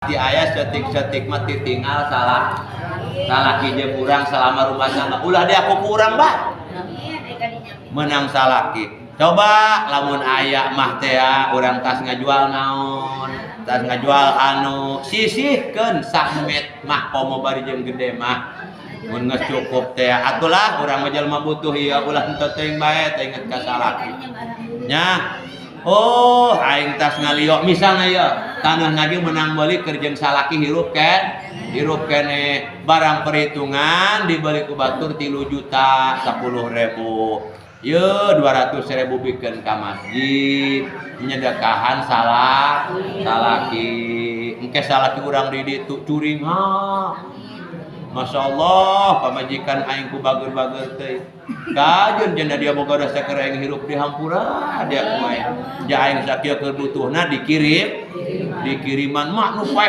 Di aya setik-setik mah tinggal salah salaki jeung urang selama rumah tangga. Ulah dia aku kurang bah. Menang salaki. Coba lamun aya mah teh urang tas ngajual naon, tas ngajual anu sisihkeun samet mah komo bari jeung gede mah. Mun geus cukup teh atulah urang mah jelema butuh ieu ulah henteu teuing bae teh inget ka salaki. Nya. Oh, aing tas ngalio misalnya ya tanah lagi menang beli keur jeung salaki hirup kan hirup kene barang perhitungan dibeli ku batur 3.010.000 ye 200.000 bikin ka masjid nyedekahan salah salaki engke salaki urang di ditu curing ha. Masya Allah, pamajikan aing ku bager-bager teh. Kajeun cenah dia boga dosa keur aing hirup di hampura dia kumaha. Ja aing sakieu keur butuhna dikirim, dikiriman mah nu paeh.